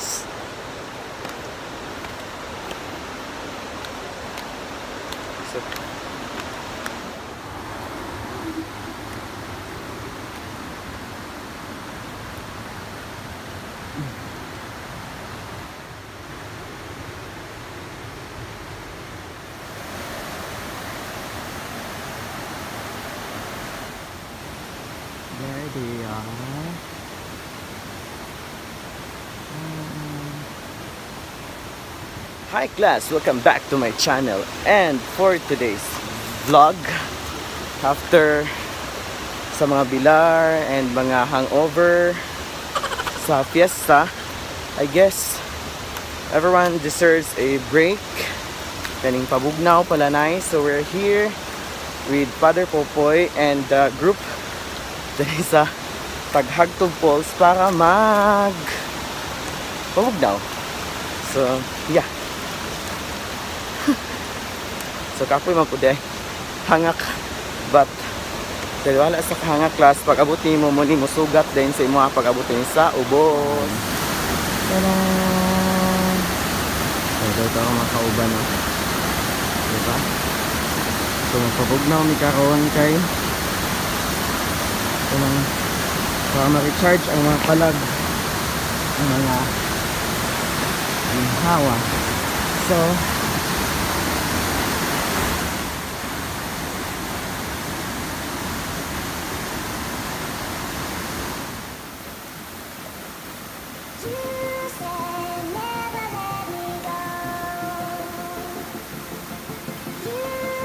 Yes. So, there they are. Hi class, welcome back to my channel. And for today's vlog, after sa mga bilar and mga hangover sa fiesta, I guess everyone deserves a break. Kaning pabugnaw pala nice. So we're here with Father Popoy and the group diri sa Taghagtob Falls para mag pabugnaw. So yeah. So kapoy man pud hangak, but dahil wala sa kahangak class, pag abot nimo mo ni musugat din sa imo pag abot ni sa ubos. Tada! So dito ako makauban, no? Diba? So magpabugnaw mi karon kay kanang para ma-recharge ang mga kalag, ang mga hawa. So You said never let me go. You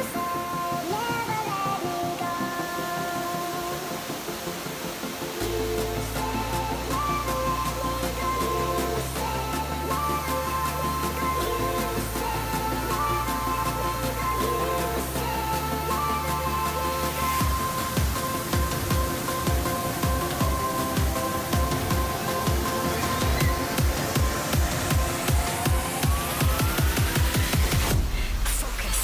said never let me go. You said never let me go. You said never let me go. You said never let me go. You said never let me go. Focus.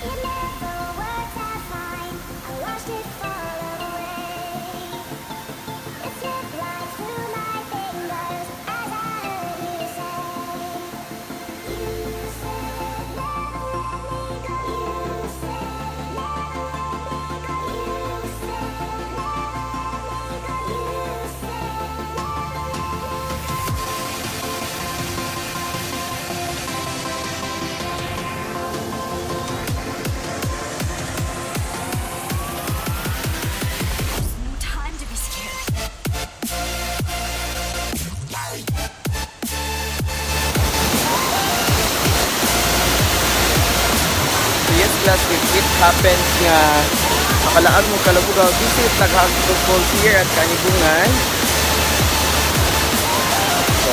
It never worked out fine. I watched it fall away. It slipped right through my fingers as I heard you say. You said never let me go. You said never let me go. You said never let me go. You said never let me go. There's no time to be scared. So yes class, if it happens nga makalaag mo Kalabugaw, visit Taghagtob Falls here at Kanibungan. So,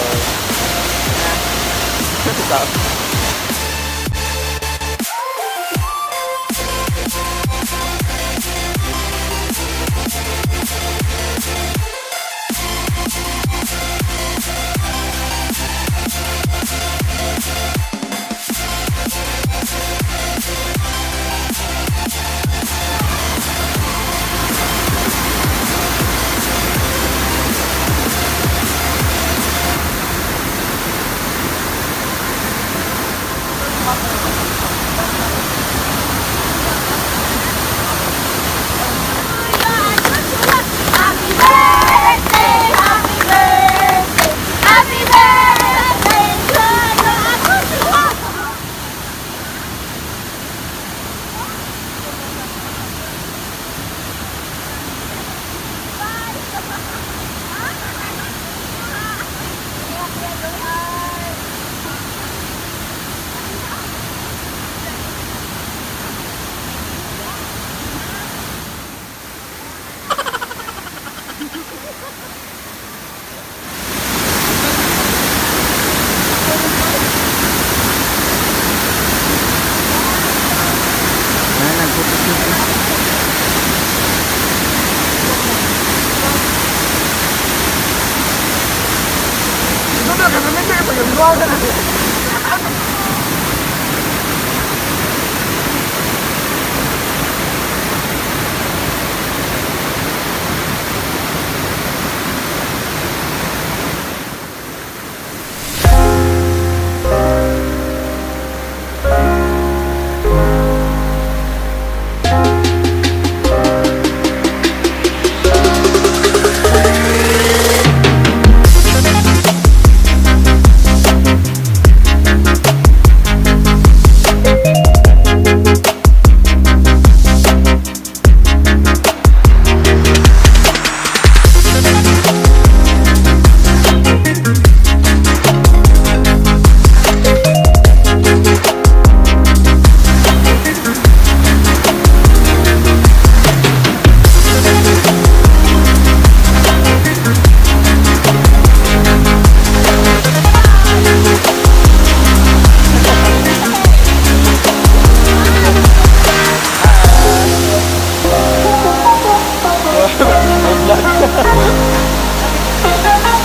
yeah. So,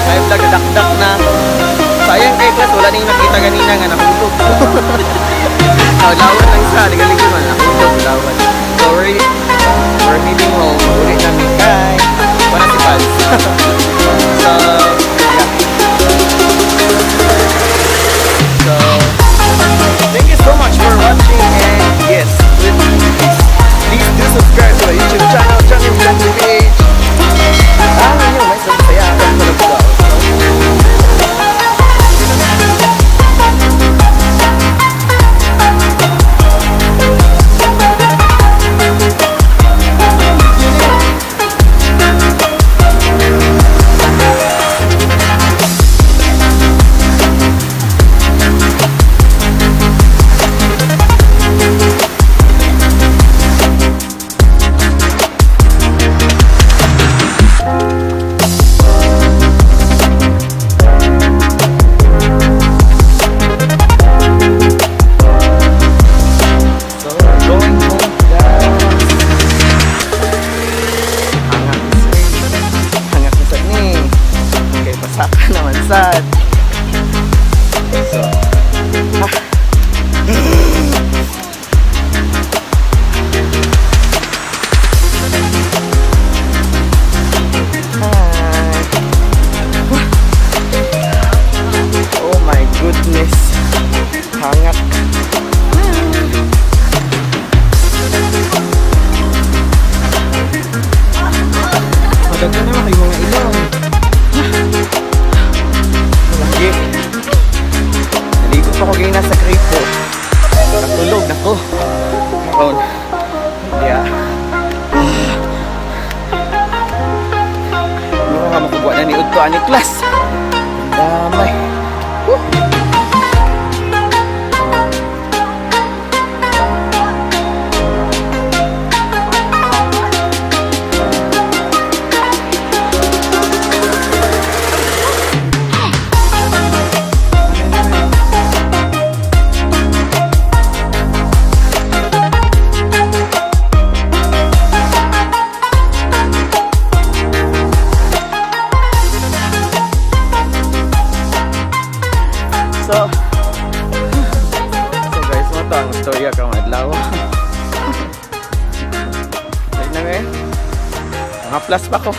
May vlog, dakdak na. Sayang kay class, wala nang nakita ganina nga nahulog. Lawan lang sa, ligalig man, nahulog, lawan. So we're heading home. Uli namin kay wala si Paz. So, yeah. So, thank you so much for watching, and yes, please, please do subscribe to my YouTube channel, Johnny Vlog PH. Ah, yun, may saya ako sa vlog. So, going home, guys. Hangak na sad ni. Okay, pasaka naman sad. So, ah. Hi. Oh my goodness. Hangak. Madaghan naman kayo mga ilong. Lagi. Naligo pa ko ganyan sa kripo. Natulog na ko. Karon. Yeah. Mura nga makubuha na ni Udto ani class. Damay. Woo! So guys, mo to ang storya karong adlaw. Dahil na ngayon, mga plus pa ko.